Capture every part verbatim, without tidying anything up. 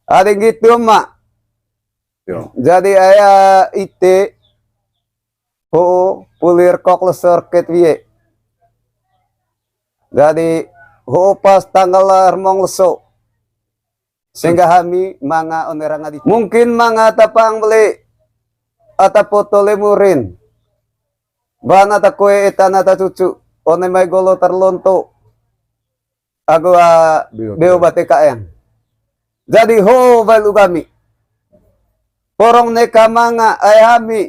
Adi nggitu, Ama. Yo. Jadi aya ite, ho, puli rkok leso rket wie. Jadi ho pas tanggal rmong leso. Sehingga hami manga one ranga di. Mungkin manga ata pang beli, ata poto lemurin. Bana ata kue etan ata cucu. One mai golo terlonto. Agu, ah, beo, beo bate kaeng. Jadi ho balu kami. Porong neka manga ai hami.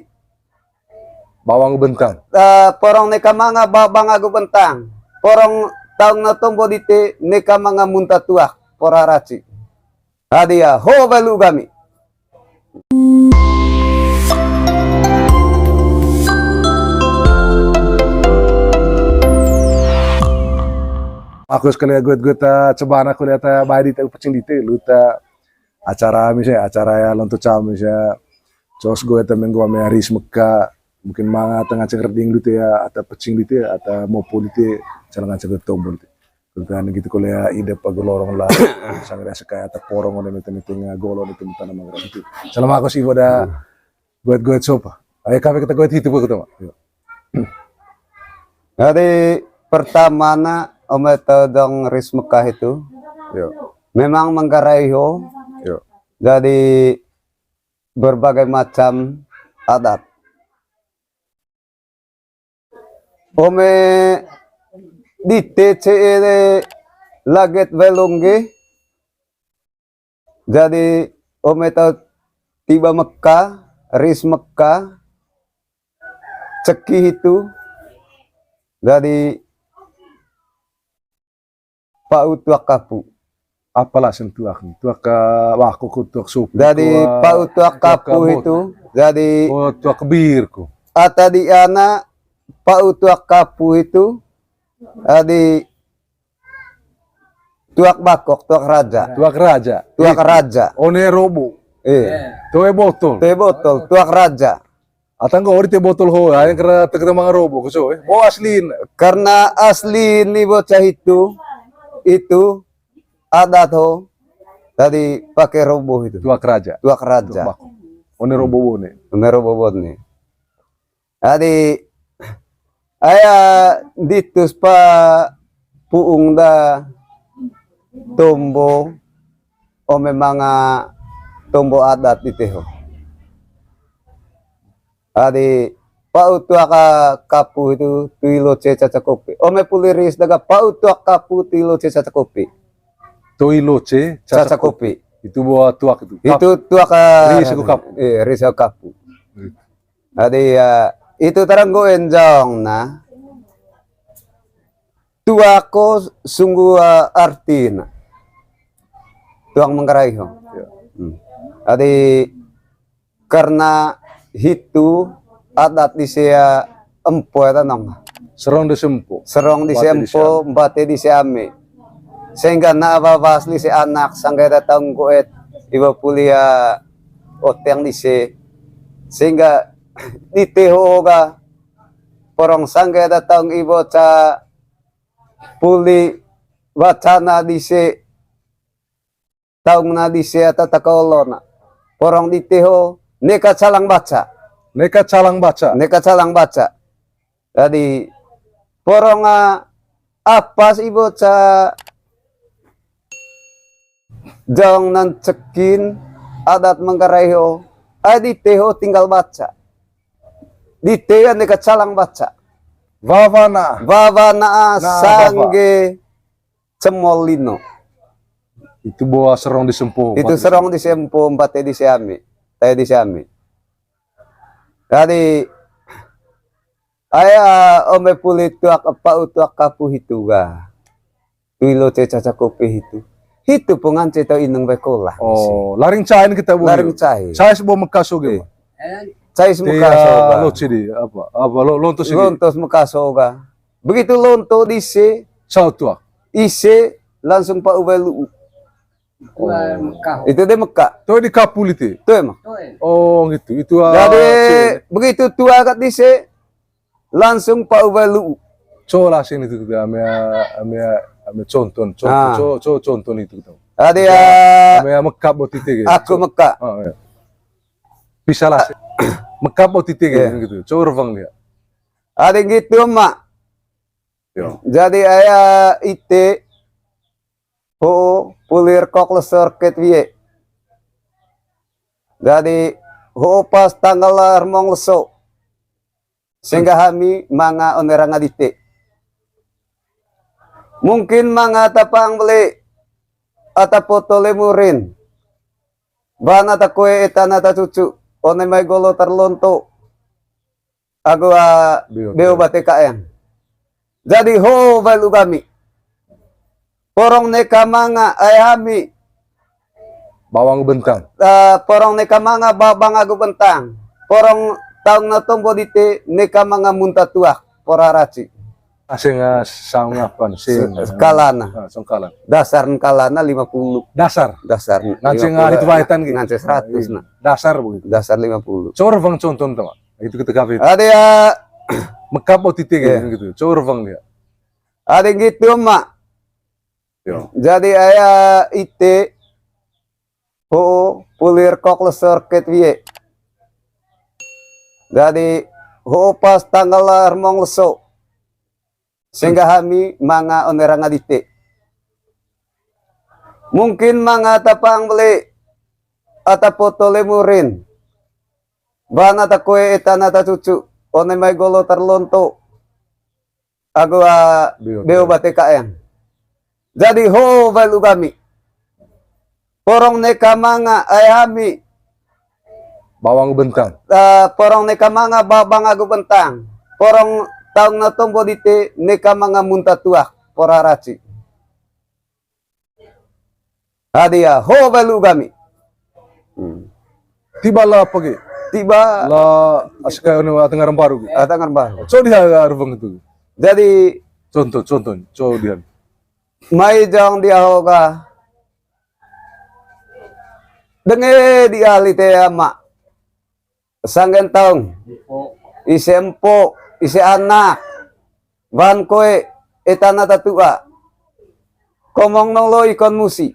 Bawang bentang. Ah, porong neka manga babang agu bentang. Porong taung na tombo dite neka manga munta tuak. Pora raci. Hadia, ho balu kami. Aku sekali ya, gue, gue ta cebana kuliah ta bae di ta pecing di te, lu ta acara misalnya, acara ya lonto cam misalnya, cos gue ta minggu ame hari semeka, mungkin manga tengah cengkerding lu te ya, ata pecing lu te ya, ata mopo lu te, cara ngaceng ke tombol te. Tentang gitu kuliah ide pagu lorong lah, sanggeus sekaya ata porong udah nete-nete golo nete tanah mangga itu. Salam aku sih pada buat gue sopa. Ayo kami kita gue itu gue ketemu. Yo. Jadi pertama na ome todong ris Mekah itu. Yo. Memang Manggarai ho. Yo. Jadi berbagai macam adat. Ome dite ce'e laget welongge. Jadi ome tau tiba Mekah, ris Mekah, ceki hitu. Jadi pa'u tuak kapu. Apalah sen tuak ni? Tuak ka wako ko tuak supu. Jadi pa'u tuak kapu hitu. Jadi, oh, tuak kebir ko. Ata di ana pa'u tuak kapu hitu. Jadi tuak bakok, tuak raja. Tuak raja. Tuak raja. One robo. Eh. Toe botol. Toe botol, tuak raja. Atanggo ori te botol ho, yang kera teketa mangarobo ko so, eh. Bo aslin. Karena asli ni bocah itu, itu adat ho. Tadi pakai robo itu. Tuak raja. Tuak raja. Tuak bako. One robo bone. One robo bone. Tadi aya ditus pa puung da tombo, o memang, ah, tombo adat di teho. Adi pa'u tuak kapu itu tui loce cacakopi. Ome puli ris daga pa'u tuak kapu tui loce cacakopi. Tui loce cacakopi. Itu buah tuak itu. Itu tuak, ah, ris aku kapu. Eh, ris aku kapu. Adi, ah, itu taranggo enjong na. Tuak ko sungguh, ah, artina. Tuak Manggarai ho. Ya. Hmm. Adi karena hitu adat di sia empo ya tanong. Serong di sempo. Serong di sia empo, mbate di sia ame. Sehingga na awa was di sia anak, sangga da taung goet, iwa pulia oteng di se. Sehingga di teho ga porong sangga da taung iwa ca puli wacana di se. Taung na di se ata takaolo na. Porong di teho, neka calang baca. Neka calang baca. Neka calang baca. Jadi, porong, ah, apas ibo ca jong nan cekin adat Manggarai ho. Ah, di teho tinggal baca. Di teho neka calang baca. Wawa na. Wawa na, ah, sangge cemol lino. Itu boa serong di sempo. Itu serong di sempo, mbate di se ame. Tae di se ame. Tadi, aya ome puli tuak pa'u tuak kapu hitu ga. Tui loce cacakopi hitu. Hitu pengance tau ineng bae kola. Oh, laring cain kita bu. Laring cain. Cais bo mekaso ge. Cais mekaso ga. Loce di apa? Apa lo-, lontos di. Lontos mekaso ga. Begitu lonto di se. Sau tuak. Ise langsung pa'u bae lu'u. Oh. Itu de Mekah. Toe di kapu lite. Toe mah. Oh, gitu. Itu, ah, jadi, begitu tua kat di se, langsung pa'u bae lu'u. Cola sini tu kita ame, ame, ame conton, conton, co, co, conton itu kita. Ade ya. Ame ya mekap bo titi gitu. Aku mekap. Oh, iya. Bisa lah. Mekap bo titi gitu, gitu. Coba bang lihat. Ade gitu, Mak. Yo. Jadi aya ite ho puli rokok leso reket wie. Jadi ho pas tanggal remong leso. Sehingga hami manga one ranga dite. Mungkin manga tapang beli ata poto lemurin. Bana ta kue etana ta cucu. One mai golo terlonto. Agu a beo bate kaen. Jadi ho balu kami. Porong neka manga ai hami. Bawang bentang. Eh, porong neka manga babang agu bentang. Porong taung na tombo dite neka manga munta tuak pora raci. Asing, ah, saung apan sing kalana. Ah, saung kalana. Dasar kalana lima puluh. Dasar. Dasar. Nganceng, ah, itu baitan gitu. Nganceng seratus nah. Dasar begitu. Dasar lima puluh. Cor bang contoh teman. Itu kita kafe. Ada ya. Mekap O T T gitu, gitu. Cor bang dia. Ada gitu, Mak. Yo. Jadi aya ite ho puli rokok leso reket wie. Jadi ho pas tanggal remong leso. Sehingga hami manga one ranga dite. Mungkin manga tapang beli ata poto lemurin. Bana ta kue etana ta cucu. One mai golo terlonto. Agu a beo bate kaen. Jadi ho balu kami. Porong neka manga ai hami. Bawang bentang. Eh, porong neka manga babang agu bentang. Porong taung na tombo dite neka manga munta tuak pora raci. Hadia, ho balu kami. Hmm. Tiba la pagi. Tiba la asika anu atangar baru. Atangar baru. So dia arveng itu. Jadi contoh, contoh, so dia. Mai jong dia hoga. Denge dia lite ama. Sanggen taung, ise empo, ise anak, wan koe, etana tatua, komong nolo ikon musi.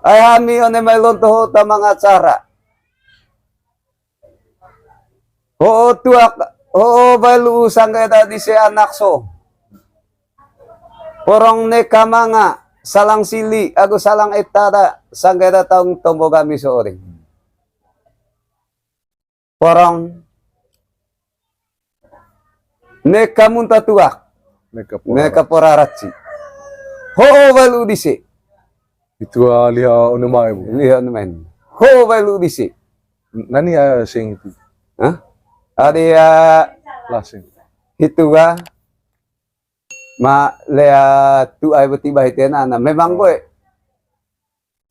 Ai hami one mai lonto ho tamang acara. Ho tuak, ho balu sanggen ta dise anak so. Porong neka manga, salang sili, agu salang eta da, sanggen ta taung tombo kami so oring. Porong. Neka munta tuak. Neka pora raci. Ho balu dise. Itu, ah, liha one mai bu. Liha one mai. Ho balu dise. Nani ya sing itu? Hah? Ada ya. Lah sing. Itu ga. Ma lea tu ai beti bahi tena na. Memang boy.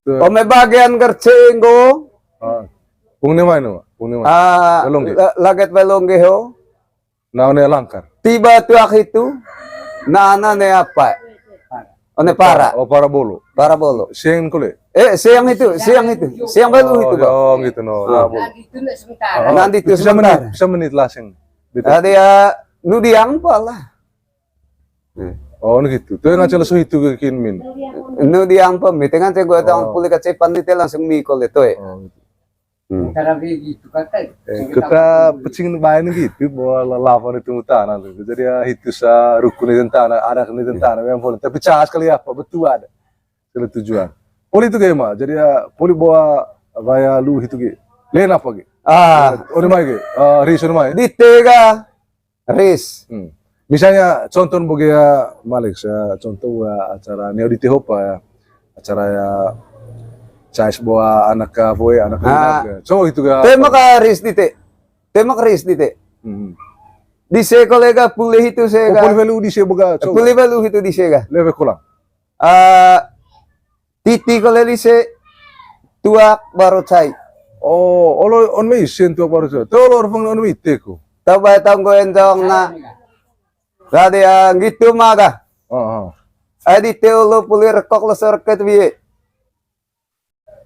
Ome bagian kercenggo. Ah. Pung ne mai no, pung ne mai. Ah, laget balongge ho. Na one langkar. Tiba tuak itu. Na, na ne apa? One para. Oh, para bolo. Para bolo. Siang kule. Eh, siang itu, siang itu. Siang balu itu, Pak. Oh, gitu no. Ah. Nanti itu sementara. Bisa menit, bisa menit lah sing. Ada ya, nu diang pala. Oh, gitu. Tuh yang ngacel so itu ke kin min. Nu diang pemi, dengan saya gua tang pulih ke cepan itu langsung mi kole tuh. Oh, gitu. Hmm. Cara begitu kata. Eh, kita pecing main gitu bahwa lalapan itu tanah tuh. Jadi ya itu sa rukun itu tanah, anak itu tanah yang boleh. Tapi cahas kali apa betul ada. Sele tujuan. Poli itu gema. Jadi ya poli bawa vaya lu itu ge. Lain apa ge? Ah, one mai ge. Ah, ris one mai. Di tega. Ris. Hmm. Misalnya contoh bagi ya Malik, ya, contoh ya acara neo di Tihopa ya. Acara ya cais bawa anak ka boy, anak ka. So itu ga. Tema ka ris di te. Tema ka ris di te. Hmm. Di se kolega pulih itu se ga. Pulih velu di se boga. Pulih velu itu di se ga. Lebe kolang. Eh, titi kole lise tuak baru cai. Oh, olo on me isen tuak baru cai. Tolo orfeng on me iteku. Tau bae tau nggo enjong na. Tadi, ah, gitu maga. Oh, oh. Adi te olo puli rekok lesor ket wie.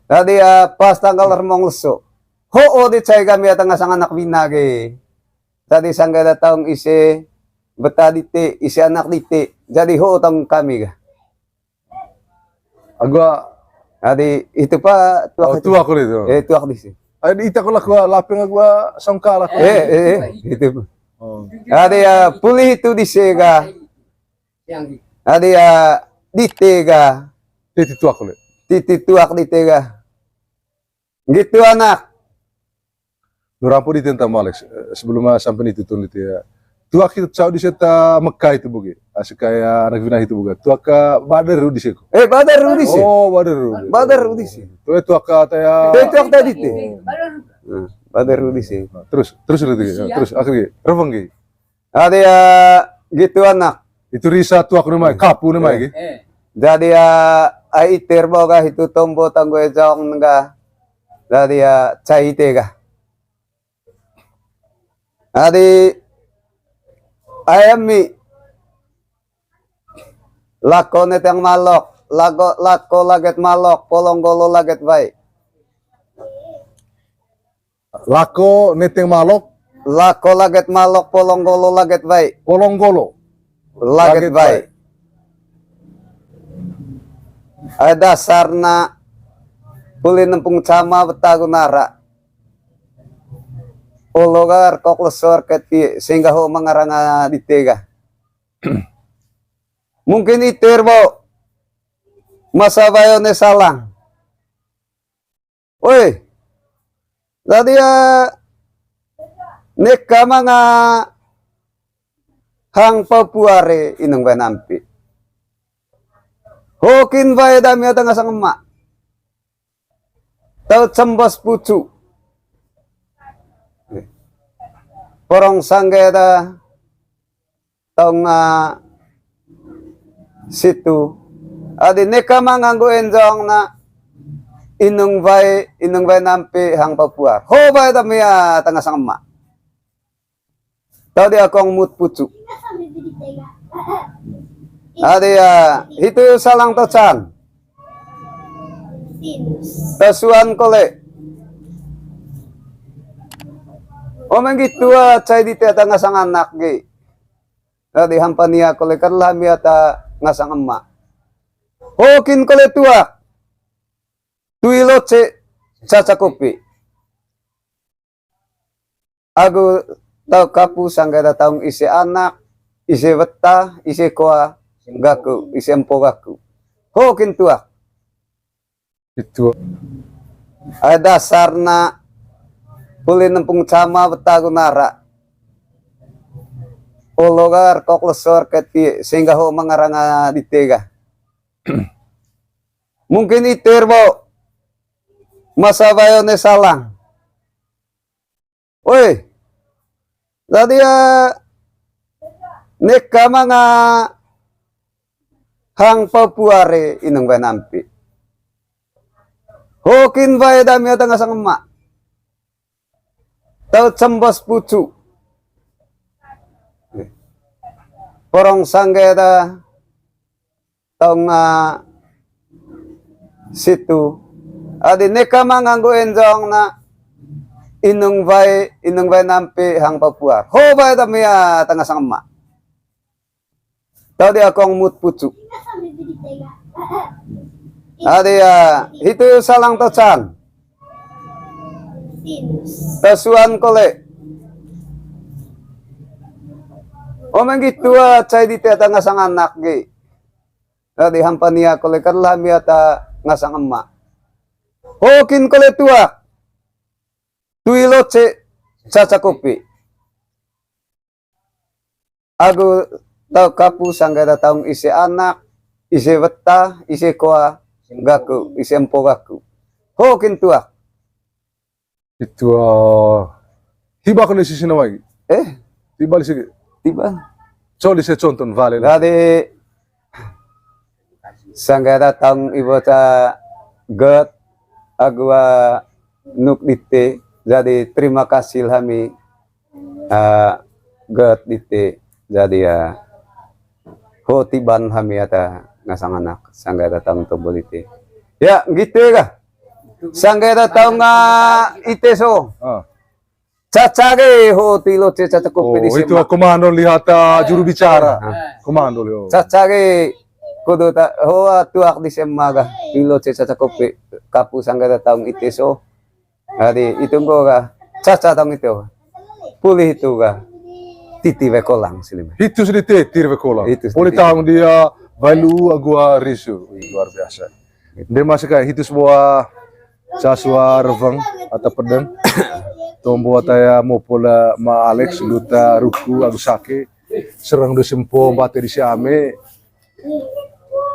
Tadi, ah, pas tanggal remong leso. Ho o di cai kami atang asang anak bina ge. Tadi sangga datang ise beta dite, ise anak dite. Jadi ho o tang kami ga. Gua. Adi itu pa tuak. Oh, itu. Tuak kali itu. Eh, tuak dise. Adi ita kala gua lapeng gua songka lah. Eh, eh, eh, itu. Oh. Adi ya puli itu dise ga. Adi ya dite ga. Titi tuak kali. Titi tuak dite ga. Gitu anak. Nurampo di tentang Malik, eh, sebelum, ah, sampai itu tuh itu ya. Tuak itu cau di seta Mekah itu bugi. Asik kayak anak Vinah itu bugi. Tuak ke Badar di seko. Eh, Badar di seko. Oh, Badar. Badar di seko. Tuh, eh, tuak ke taya. Tuh, tuak tadi tuh. Nah, Badar di seko. Nah, terus, terus itu ya. Terus akhirnya reveng gitu. Adi ya gitu anak. Itu risa tuak namai, kapu namai. Jadi ya ai iter bo ga hitu tombo tanggo ejong ga. Jadi ya cai te ga. Adi ayam mi lako neteng malok, lako, lako laget malok, polong golo laget baik. Lako neteng malok. Lako laget malok, polong golo laget baik. Polong golo. Laget baik. Ai dasarna puli nempung cama betagu nara. Olo ga rekok lesor ket pi sehingga ho mangaranga dite ga. Mungkin iter bo masa bayo ne salang. Oi. Tadi ya neka manga hang Papua re inung bae nampi. Hokin bae dami ada ngasang emak. Tau cembos pucu. Porong sangge da taung, ah, situ. Adi neka manganggo enjong na inung bae, inung bae nampi hang Papua. Ho bae tamia tanga sangma. Tau dia kong mut pucu. Adi ya, hitu salang tocan. Tasuan kole. O menggi tua cai di tia tanga sang anak gi. Adi hampania kole karlah mia ta ngasang emak. Hokin kole tuak. Tui loce caca kopi. Agu tau kapu sangga da taung ise anak, ise weta, ise koa gaku, ise empo gaku. Hokin tuak. Itu. Ai dasarna puli nempung cama betagu nara. Olo ga rekok lesor keti sehingga ho mangaranga ditega. Mungkin iter bo masa bayo ne salang. Oi, tadi ya neka manga hang Papua re inung bae nampi. Hokin bae dami ada ngasang emak. Tau cembos pucu. Porong sangge da taung, ah, situ. Adi neka manganggo enjong na inung bae, inung bae nampi hang Papua. Ho bae tamia tanga sang emak. Tau dia kong mut pucu. Adi ya, hitu salang tocan. Tasuan kole. O menggi tua cai di tia tanga sang anak gi. Adi hampania kole karlah mia ta ngasang emak. Hokin kole tuak. Tui loce caca kopi. Agu tau kapu sangga da taung ise anak, ise weta, ise koa gaku, ise empo gaku. Hokin tuak. Itu, ah, hiba kali sisi nawai. Eh? Tiba di sini. Tiba. Coli saya contoh vale lah. Jadi sangga da taung ibu ta get agu, ah, nuk dite. Jadi terima kasih hami, ah, get dite. Jadi ya ho tiban hami ata ngasang anak sangga da taung tobo dite. Ya, gitu ya kah? Sangga da taung nga ite so. Ah. Caca ge ho tilo ce caca kopi di itu sema. Komando lihat, ah, juru bicara. Ah. Komando lihat. Caca ge Kudu ta hoa tuak di sema ga. Ilo ce caca kopi kapu sangga ta taung ite so. Adi itu nggo ga caca taung ite. Pulih itu ga titi we kolang sini. Hitu sedih titi we kolang. Hitu poli sedih. Taung dia balu agua risu. Wih, luar biasa. Dia masih kayak hitu sebuah sasua reveng atau pedeng. Tombo ataya mopola ma Alex luta ruku agu sake serang do sempo bate di siame.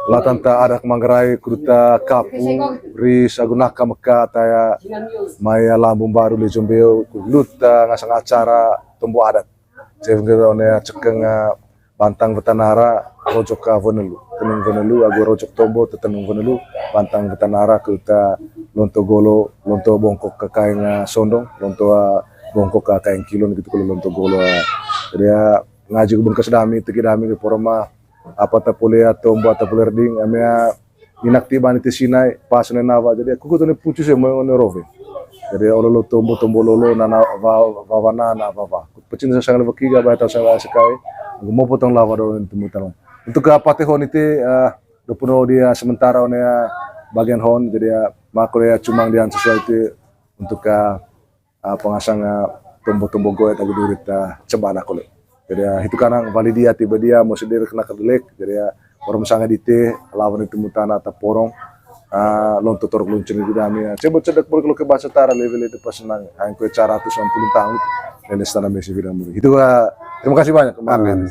Latanta adat Manggarai kuduta kapu ris agu naka meka ataya maya lambung baru le jombeo luta ngasang acara tombo adat. Cewek nggewe one cekeng, ah, bantang wetanara rojok ka wenelu, tenung wenelu agu rojok tombo tetenung wenelu, bantang wetanara kuduta lonto golo, lonto bongkok ka kaeng, ah, sondong, lonto, ah, bongkok ka kaeng kilon gitu kalau lonto golo, ah. Jadi, ah, ngaji ku bengkas dami, tegi dami di poroma, apa ta pole ato mbo ata pole rding, amea minak ti bani ti sinai, pas ne nawa. Jadi aku kutu ne pucus ya mau ne rove. Jadi olo lo tombo tombo lolo nana wa-, wawa nana wawa. Pecin sa sangal weki ga bayar tau sangal sekai. Aku mau potong lawa do untuk mutar. Untuk ke apa teh hon ite, eh, do puno dia sementara one, eh, bagian hon. Jadi ya makro ya cumang dia sesuai itu untuk ke ah, pangasang, ah, tombo-tombo goet agu durit, ah, cebana kole. Jadi, ah, hitu kanang wali dia tiba dia mau sendiri kena kedelek. Jadi, ah, orang sanga dite lawan itu mutana ata porong, ah, lonto torok luncur itu dami, ah, cebot cedek boleh kalau ke bahasa tara level itu pas senang angko cara tu sampulun tahun. Lele stana mesi bilang muri. Itu, ah, terima kasih banyak. Amin.